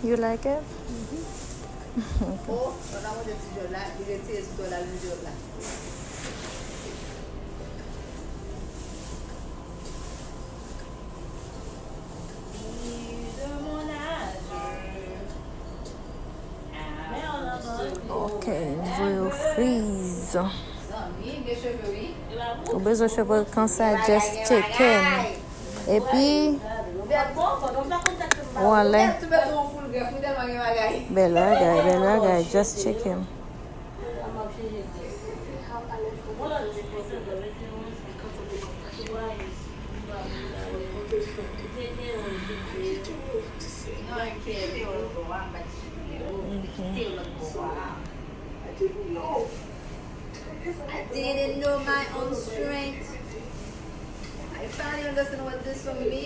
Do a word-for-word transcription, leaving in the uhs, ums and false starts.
You like it? Oh, pandan mwen te ti jòl la, li retire ti jòl la, li jòl la. Ok, nou voye yo friz. Ou bezwen cheve konsa, just check in. Epi, ou anlè. Bèl bagay, bèl bagay, just check in. I didn't know my own strength. I finally understand what this song means.